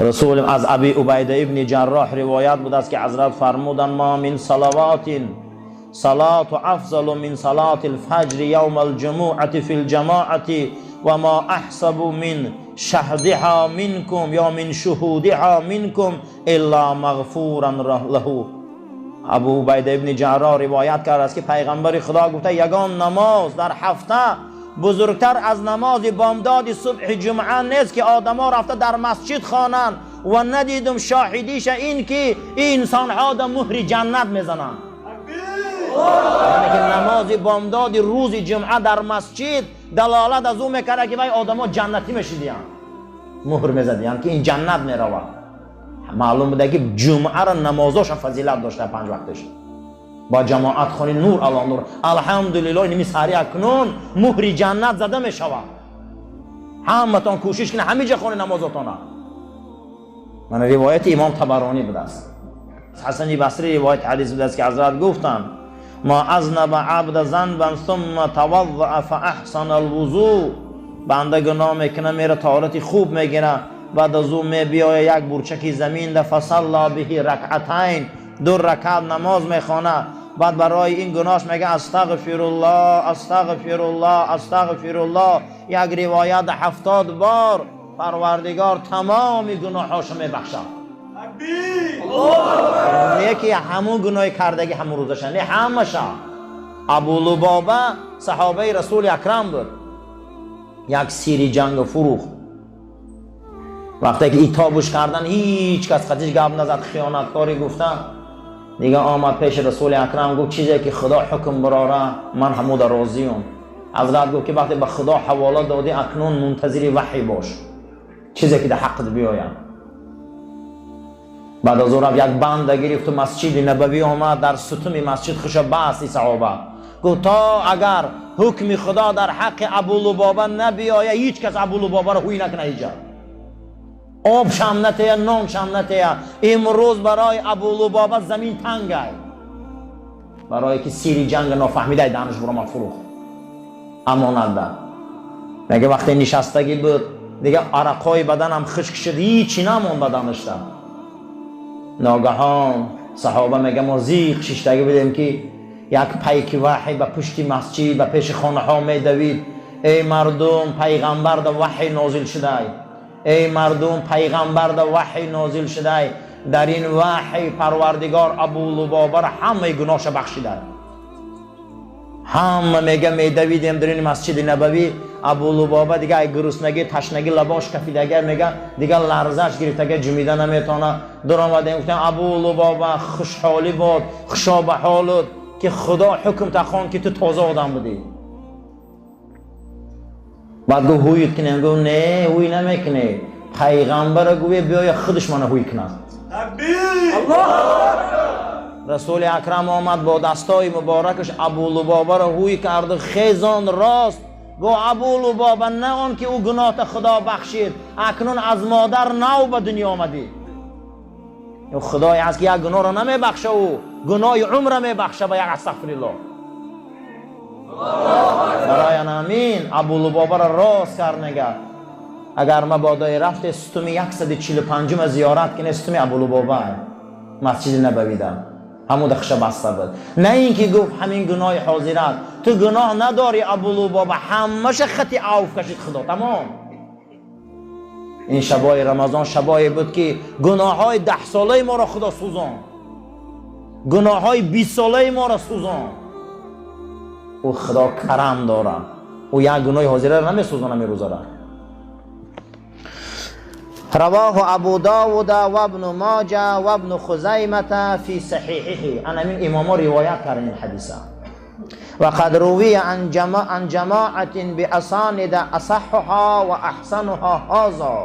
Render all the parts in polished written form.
Расул аз Аби Убайда ибни Ҷарроҳ ривоят будааст, ки ҳазрат фармуданд: ма мин салаватин салату афзалу мин салати алфаҷри явма алҷумуати фи лҷамоати ва ма аҳсабу мин шаҳдиҳа минкум ё мин шуҳудиҳа минкум илла мағфуран лаҳу. Абу Убайда ибни Ҷарроҳ ривоят кардааст, ки пайғамбари Худо гуфта: ягон намоз дар ҳафта бузургтар аз намози бомдоди субҳи ҷумъа нест, ки одамо рафта дар масҷид хонанд, ва надидум шоҳидиша ин ки инсонҳо да муҳри ҷаннат мезананд. Яъне ки намози бомдоди рӯзи ҷумъа дар масҷид далолат аз ӯ мекарда, ки вай одамо ҷаннатӣ мешидиянд, муҳр мезадиянд, ки ин ҷаннат меравад. Маълум буда, ки ҷумъаро намозоша фазилат дошта, панҷ вақташ бо ҷамоат хони. Нур ало нур, алҳамдулилло. Ними сари акнун муҳри ҷаннат зада мешавад. Ҳаматон кӯшиш кунед, ҳамиҷа хони намозотона. Мана ривояти имом Табаронӣ будааст. Ҳасани Басрӣ ривояти ҳадис будааст, ки ҳазрат гуфтанд: ма азнаба абда занбан сумма таваззаа фа аҳсана алвузу. Банда гуноҳ мекуна, мера таҳорати хуб мегира, баъд аз ӯ мебиёя, як бурчаки замин да фасалла биҳи ракъатайн, ду ракат намоз мехона, баъд барои ин гуноҳш мега: астағфируллоҳ, астағфируллоҳ, астағфируллоҳ. Як ривоят 70 бор. Парвардигор тамоми гуноҳҳошо мебахшад. Не ки ҳамун гуноҳи кардагӣ ҳамун рӯзаша, не, ҳамаша. Абулубоба саҳобаи Расули Акрам буд. Як сири ҷанга фурӯхт. Вақте ки итобуш кардан, ҳеҷ кас қатиш гап назад, хиёнаткорӣ гуфта. Дига омад пеши Расули Акрам, гуфт: чизе ки Худо ҳукм барора, ман ҳамуда розиюм. Ҳазрат гуфт, ки вақте ба Худо ҳавола додӣ, акнун мунтазири ваҳй бош, чизе ки дар ҳаққат биёяд. Баъд аз ӯ рафт, як банда гирифту Масҷиди Набавӣ омад, дар сутуни масҷид хуша баст. И саҳоба гуфт: то агар ҳукми Худо дар ҳаққи Абулубоба набиёя, ҳеҷ кас Абулубобаро ҳуй накуна, ҳиҷа об шам натея, нон шам натея. Имрӯз барои Абулубоба замин тангай, барое ки сири ҷанга нофаҳмидай данаш буромад, фурӯхт амонатда. Мега, вақте нишастагӣ буд, дига арақҳои баданам хушк шуд, ҳичи намонд баданашта. Ногаҳон саҳоба мега, мо зиқ шиштагӣ будем, ки як пайки ваҳй ба пушти масҷид, ба пеши хонаҳо медавид: эй мардум, пайғамбарда ваҳй нозил шудай, эй мардум, пайғамбарда ваҳй нозил шудай, дар ин ваҳй Парвардигор Абулубобаро ҳамаи гуноҳша бахшидай. Ҳама мега, медавидем дар ин Масҷиди Набавӣ. Абулубоба дига ай гуруснагӣ, ташнагӣ лабош кафидага, мега, дига ларзаш гирифтага, ҷумида наметавона. Дуромадем, гуфтем: Абулубоба, хушҳолӣ бод, хушо ба ҳолут, ки Худо ҳукм тахон, ки ту тоза одам будӣ. Баъд гуфт: ҳуйт кунем? Гуфт: не, ҳуй намекунӣ, пайғамбара гӯе биёя, худаш мана ҳуй кунад. Расули Акрам омад, бо дастои муборакаш Абулубобаро ҳуй карду хезон рост. Гуфт: Абулубоба, на он ки ӯ гуноҳта Худо бахшид, акнун аз модар нав ба дунё омадӣ. Худое ҳаст, ки як гуноҳро намебахша, ӯ гуноҳи умра мебахша ба як астағфириллоҳ. Барои ҳамин Абулубобаро рост кард. Мега, агар мабодои рафте, сутуми 145-ума зиёрат кине, сутуми Абулубоба Масҷиди Набавида ҳамуда хуша баста буд. На ин ки гуфт ҳамин гуноҳи ҳозират, ту гуноҳ надорӣ, Абулубоба, ҳамаша хати авф кашид Худо, тамом. Ин шабои Рамазон шабое буд, ки гуноҳҳои 10-солаи моро Худо сӯзон, гуноҳҳои 20-солаи моро сӯзон. Ӯ Худо карам дорад, ӯ як гуноҳи ҳозираро намесӯзон ҳамин рӯзара. رواه ابو داود و ابن ماجه و ابن خزیمة في صحیحه. انا من امام روایت کردن این حدیثه. وقد روي عن جماعة بأسانيد أصحها وأحسنها هذا.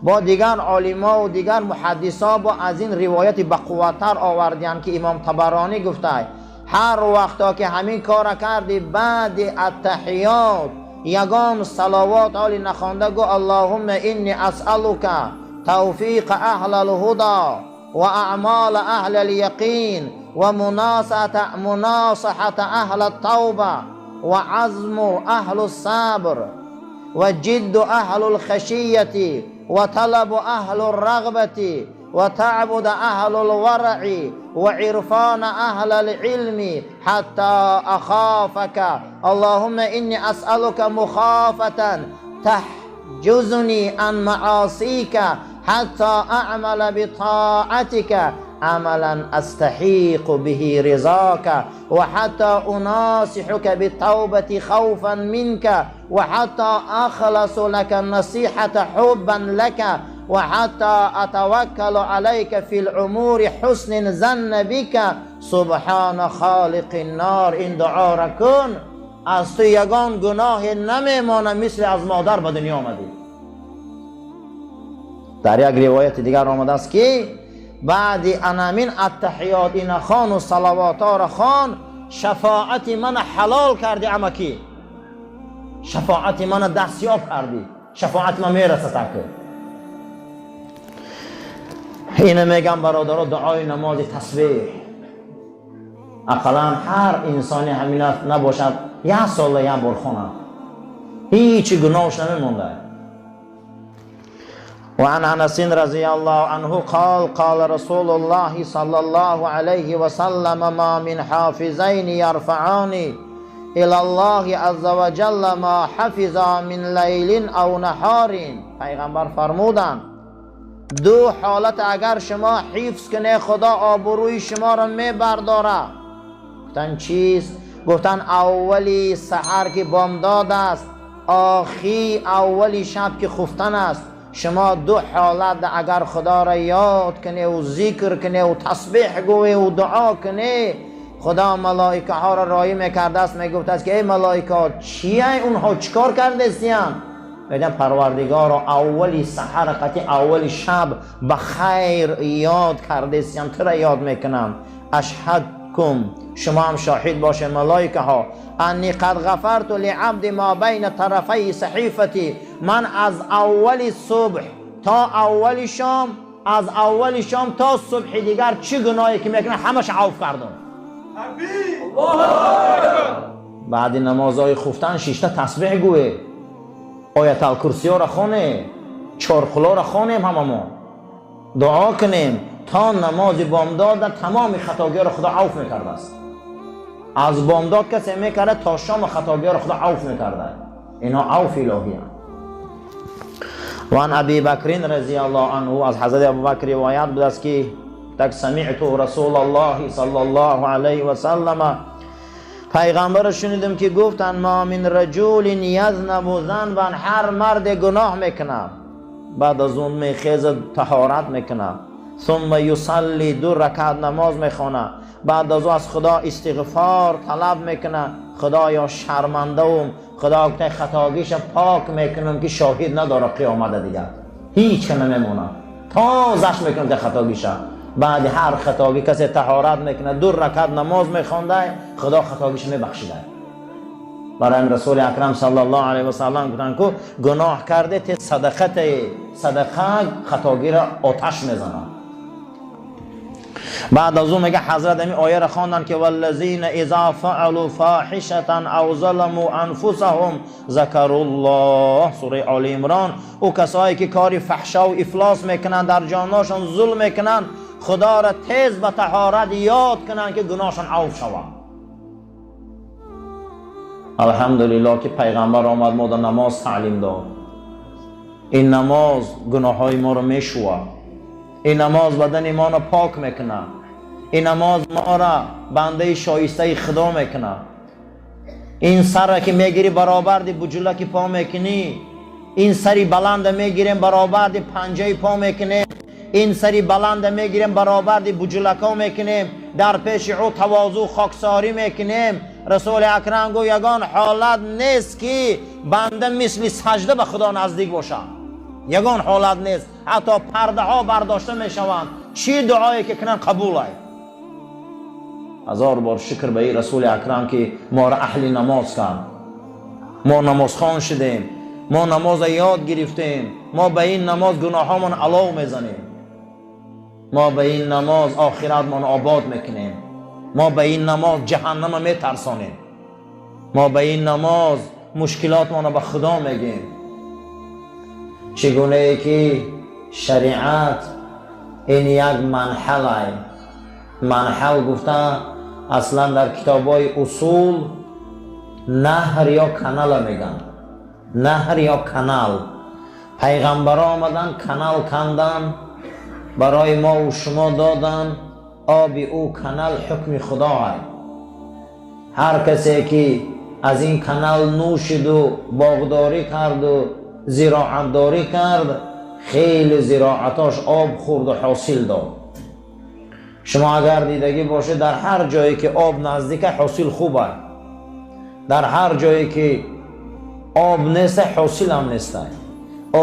با دیگر عالما و دیگر محدثا با از این روایت بقوتر آوردیان که امام طبرانی گفته: هر وقتا که همین کار کردی، بعد التحیات یگان صلوات حالی نخوانده، گو: اللهم انی اسألک توفیق اهل الهدى و اعمال اهل الیقین و مناصحة اهل التوبه و عزم اهل الصبر و جد اهل الخشیة. وطلب أهل الرغبة وتعبد أهل الورع وعرفان أهل العلم حتى أخافك. اللهم إني أسألك مخافة تحجزني عن معاصيك حتى أعمل بطاعتك عملا أستحيق به رضاك، وحتى أناصحك بالتوبة خوفا منك، وحتى أخلص لك النصيحة حبا لك، وحتى أتوكل عليك في الأمور حسن ظن بك. سبحان خالق النار. این دعا را کن، از تو یگان گناه نمیمانه، مثل از مادر به دنیا آمدی. در یک روایت دیگر آمده است که بعد انامین التحیات این خوان و صلوات را خوان، شفاعت من حلال کردی، امکی شفاعت من دستیاب کردی، شفاعت من میرسه تا که اینه. میگم برادرها، دعای نماز تسبیح اقلا هر انسانی همین نباشد یک سال یک بار خونه، هیچ گناهش نمیمونده. وعن انس رضي الله عنه قال: قال رسول الله صلى الله عليه وسلم: ما من حافظين يرفعان الى الله عز وجل ما حفظا من لیل او نهار. پیغمبر فرمودند دو حالت اگر شما حفظ کنه، خدا آبروی شما را میبرداره. گفتن چیست؟ گفتن اولی سحر که بامداد است، آخی اولی شب که خفتن است. شما دو حالت اگر خدا را یاد کنه و ذکر کنه و تسبیح گوه و دعا کنه، خدا ملائکه ها را رایی میکرده است، میگفت است که ای ملائکه ها، چیه؟ اونها چیکار کرده استیان؟ میگن پروردگار، اولی سحر قتی اولی شب به خیر یاد کرده استیان، تو را یاد میکنم. اشهدکم، شما هم شاهد باشه ملائکه ها، انی قد غفرت لعبد ما بین طرفی صحیفتی. من از اول صبح تا اول شام، از اول شام تا صبح دیگر چی گناهی که میکنه همش عفو کردم. بعد نمازهای خفتن شیشته تسبیح گوه، آیت الکرسی را خونه، چارقلا را خونیم، هممون دعا کنیم تا نماز بامداد تمام خطاگی را خدا عفو میکرده است. از بامداد کسی میکرده تا شام خطاگی را خدا عفو میکرده. اینا عفو الهی هست. وعن ابی بکر رضی الله عنه، از حضرت ابوبکر روایت بود است که تک سمعت رسول الله صلی الله علیه و سلم، پیغمبر شنیدم که گفتن ما من رجل یذنب ذنبا، هر مرد گناه میکنه، بعد از اون میخیز طهارت میکنه، ثم یصلی، دو رکعت نماز میخونه، بعد از او از خدا استغفار طلب میکنه، خدایا شرمنده ام، خدا گفته خطاگیش پاک میکنم که شاهد نداره، قیامت دیگر هیچ که نمیمونه، تازش میکنم که خطاگیش. بعد هر خطاگی کسی طهارت میکنه، دو رکعت نماز میخونده، خدا خطاگیش میبخشیده. برای رسول اکرم صلی الله علیه و سلم گفتن که گناه کرده ته صدقه ته، صدقه خطاگی را آتش میزنه. بعد از اون میگه حضرت امی آیه را خواندن که والذین اذا فعلوا فاحشه او ظلموا انفسهم ذکروا الله، سوره آل عمران. او کسایی که کاری فحشا و افلاس میکنن، در جاناشون ظلم میکنن، خدا را تیز به طهارت یاد کنن که گناهشان عفو شود. الحمدلله که پیغمبر آمد، ما در نماز تعلیم داد. این نماز گناه های ما رو میشوه، این نماز بدن ما را پاک میکنه، این نماز ما را بنده شایسته خدا میکنه. این سر که میگیری برابر دی بجوله که پا میکنی، این سری بلند میگیریم برابر دی پنجه پا میکنیم، این سری بلند میگیریم برابر دی بجولکا میکنیم، در پیش او تواضع خاکساری میکنیم. رسول اکرم گو یگان حالت نیست که بنده مثل سجده به خدا نزدیک باشه، یگان حالت نیست. حتی پرده ها برداشته میشوند، چی دعایی که کنن قبول است. هزار بار شکر به این رسول اکرم که ما را اهل نماز کرد. ما نمازخوان شدیم، ما نماز یاد گرفتیم، ما به این نماز گناهامان علاو میزنیم، ما به این نماز آخرتمان آباد میکنیم، ما به این نماز جهنم میترسانیم، ما به این نماز مشکلاتمان به خدا میگیم. Чӣ гунае ки шариат ин як манҳалай. Манҳал гуфта, аслан дар китобҳои усул наҳр ё канала мегӯянд, наҳр ё канал. Пайғамбаро омадан, канал кандан, барои мову шумо додан. Оби ӯ канал ҳукми худоай. Ҳар касе ки аз ин канал нӯшиду боғдорӣ карду зироатдорӣ кард, хеле зироатош об хӯрду ҳосил дод. Шумо агар дидагӣ бошед, дар ҳар ҷое ки об наздика, ҳосил хуб аст. Дар ҳар ҷое ки об неста, ҳосилам неста.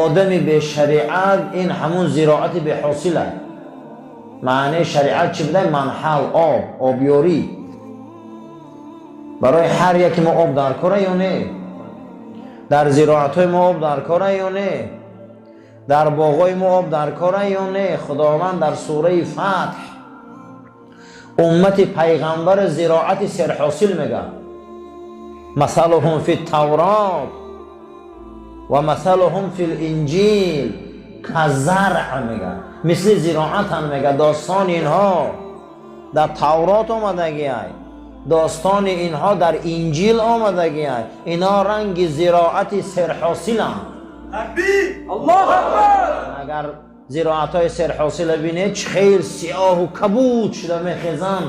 Одами бешариат ин ҳамун зироати беҳосил аст. Маънии шариат чӣ будай? Манҳал, об, обёрӣ. Барои ҳар яке мо об дар кора ё не? Дар зироатҳои мо об дар кора ё не? Дар боғҳои мо об дар кора ё не? Худованд дар сураи Фатҳ уммати пайғамбар зироати серҳосил мегӯяд: مثلهم في التوراة ومثلهم في الإنجيل كزرع. Мега, мисли зироатан. Мега, достони инҳо дар Таврот омадагиай, достони инҳо дар Инҷил омадагиай. Инҳо ранги зироати серҳосиланд. Агар зироатҳои серҳосила бинед, чӣ хел сиёҳу кабуд шуда мехезанд.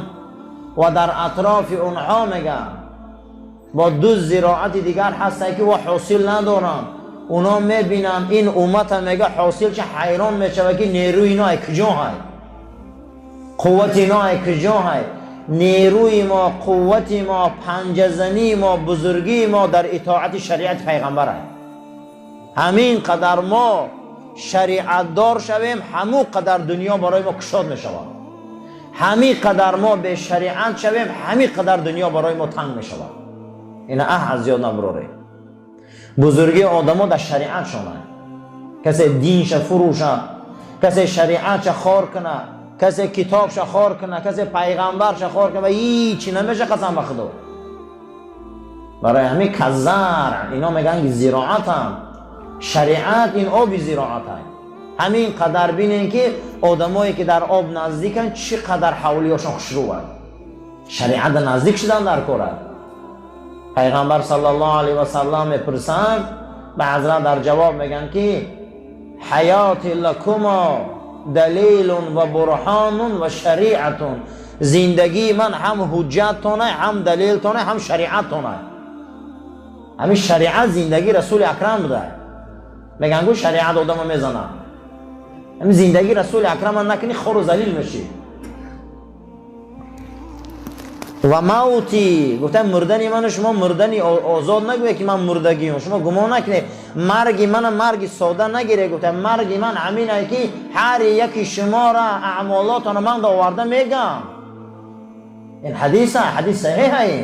Ва дар атрофи онҳо, мега, бо ду зироати дигар ҳастанд, ки во ҳосил надоранд. Оно мебинанд ин уммата, мега, ҳосил ча, ҳайрон мешавад, ки нерӯи ино ай куҷо ҳай, қуввати ино ай куҷо ҳай. Нерӯи мо, қуввати мо, панҷазании мо, бузургии мо дар итоати шариати пайғамбар ай. Ҳамин қадар мо шариатдор шавем, ҳамун қадар дунё барои мо кушод мешавад. Ҳамин қадар мо бешариат шавем, ҳамин қадар дунё барои мо танг мешавад. Ина аҳ аз ёд набуроред: бузургии одамо дар шариатшонад. Касе динша фурӯша, касе шариатша хор куна, касе китобша хор куна, касе пайғамбарша хор куна, ва ҳичи намеша, қасам ба Худо. Барои ҳамин كزرع ино мегӯянд, ки зироатам. Шариат ин оби зироатай. Ҳамин қадар бинем, ки одамое ки дар об наздиканд, чӣ қадар ҳавлиёшон хушрӯанд. Шариата наздик шудан дар корад. Пайғамбар саллаллоҳу алайҳи васаллам мепурсанд, ба ҳазрат дар ҷавоб мегӯянд, ки حياتي لكما دليل وبرهان وشريعة. Зиндагии ман ҳам ҳуҷҷаттонай, ҳам далелтонай, ҳам шариаттонай. Ҳамин шариат зиндагии Расули Акрам буда. Мегӯянд, гу шариат одама мезанад. Ҳамин зиндагии Расули Акрама накунӣ, хору залил мешӣ. وموتي гуфтам, мурдани ману шумо мурдани озод нагӯе, ки ман мурдагиюм. Шумо гумон накунед, марги мана марги сода нагире. Гуфтам, марги ман ҳаминае, ки ҳар яки шуморо аъмолотона ман доварда мегам. Ин ҳадиса, ҳадис саҳиҳае.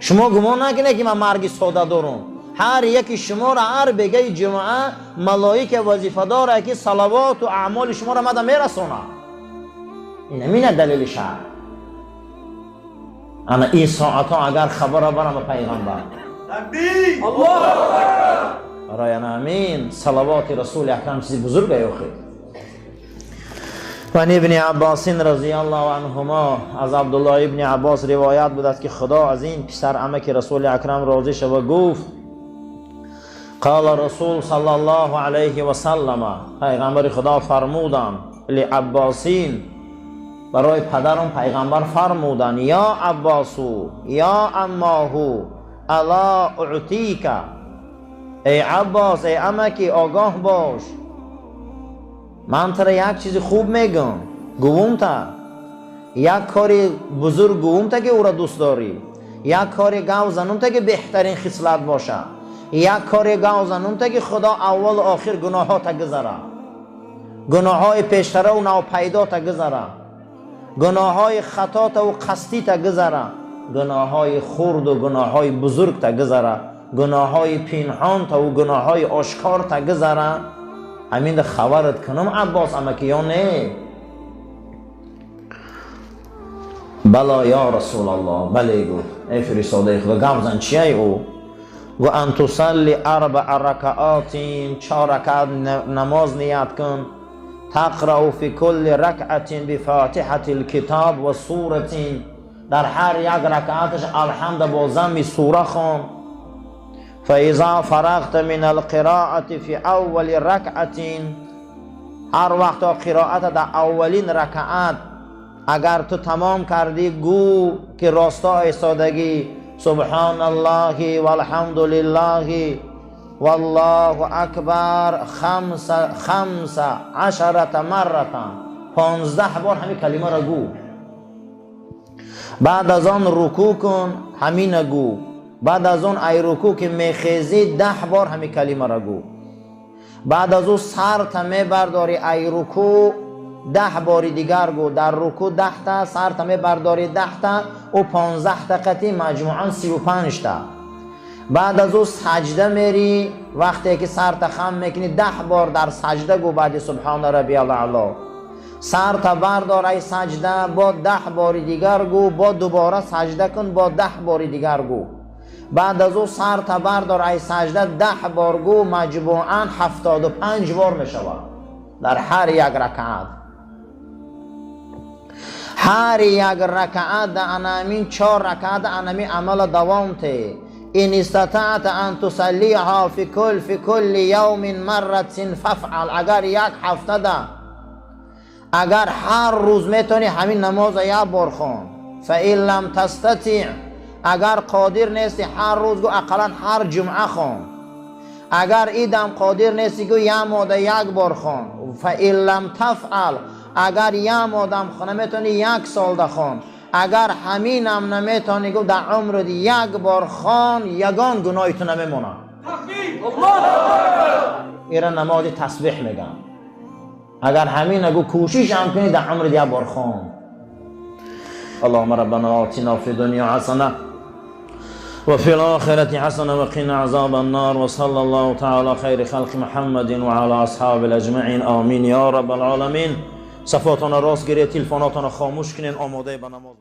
Шумо гумон накунед, ки ман марги сода дорум. Ҳар яки шуморо ҳар бегаи ҷумъа малоика вазифадоре, ки салавоту аъмоли шуморо мада мерасонад. Ин ҳамина далели шаръ. Ана ин соатҳо агар хабара барам ба пайғамбар. Барои ана ҳамин салавоти Расули Акрам чизи бузурга ёхи. وعن ابن عباس رضي الله عنهما. Аз Абдуллоҳ ибни Аббос ривоят будааст, ки Худо аз ин писар амаки Расули Акрам розӣ шава, гуфт: قال رسول صلى الله عليه وسلم. Пайғамбари Худо фармуданд لعباس, барои падарам пайғамбар фармуданд: يا عباس، يا عماه، ألا أعطيك. Эй Аббос, эй амаки, огоҳ бош, ман тара як чизи хуб мегӯм, гувумта як кори бузург гувумта, ки ӯра дӯст дорӣ, як кори гав занумта, ки беҳтарин хислат боша, як кори гав занумта, ки Худо аввалу охир гуноҳота гузара, гуноҳҳои пештараву навпайдота гузара, гуноҳҳои хатотаву қасдита гузара, гуноҳҳои хурду гуноҳҳои бузургта гузара, гуноҳҳои пинҳонтаву гуноҳҳои ошкорта гузара. Ҳамин хабарат кунам, Аббос амаки, ё не? بلى يا رسول الله. Бале, гуфт, эй фиристодаи Худо, гап зан, чияй ӯ? Гу: أن تصلي أربع ركعات, чор ракаат намоз ният кун, تقرأ في كل ركعة بفاتحة الكتاب وسورة, дар ҳар як ракааташ Алҳамда бо замми сура хон. فإذا فرغت من القراءة في أول ركعة, ҳар вақто қироата дар аввалин ракаат агар ту тамом кардӣ, гӯ ки росто истодагӣ: سبحان الله والحمد لله والله أكبر 15 مرة, 15 бор ҳамин калимаро гӯ. Баъд аз он рукӯъ кун, ҳамина гӯ. Баъд аз он ай рукӯъ ки мехезӣ, 10 бор ҳамин калимаро гӯ. Баъд аз ӯ сарта мебардорӣ ай рукӯъ, 10 бори дигар гӯ. Дар рукӯъ 10-та, сарта мебардорӣ 10-та, ӯ 15-та, қатӣ маҷмӯан 35-та. Баъд аз ӯ саҷда мерӣ, вақте ки сарта хам мекунӣ, 10 бор дар саҷда гӯ баъди سبحان ربي الأعلى. Сарта бардор ай саҷда, бо 10 бори дигар гӯ. Бо дубора саҷда кун, бо 10 бори дигар гӯ. Баъд аз ӯ сарта бардор ай саҷда, 10 бор гӯ. Маҷмӯан 75 бор мешавад дар ҳар як ракаат. Ҳар як ракаат да анамин чор ракаат анами амала давом те. إن استطعت أن تصليها في كل يوم مرة فافعل. Агар як ҳафта да агар ҳар рӯз метавонӣ, ҳамин намоза як бор хон. فإن لم تستطع, агар қодир нести ҳар рӯз, гӯ, ақаллан ҳар ҷумъа хон. Агар идам қодир нести, гӯ, як моҳда як бор хон. فإن لم تفعل, агар як моҳдам наметавонӣ, як солда хон. Агар ҳаминам наметавонӣ, гӯ, дар умрат як бор хон, ягон гуноҳи ту намемонад. Ира намози тасбеҳ мегӯям. Агар ҳамина, гӯ, кӯшишам кунӣ, дар умрат як бор хон. اللهم ربنا آتنا في الدنيا حسنة وفي الآخرة حسنة وقنا عذاب النار. وصلى الله تعالى خير خلق محمد وعلى أصحابه الأجمعين، آمين يا رب العالمين. صفاتنا راست گیرید، تلفناتنا خاموش کنین، آماده به نماز.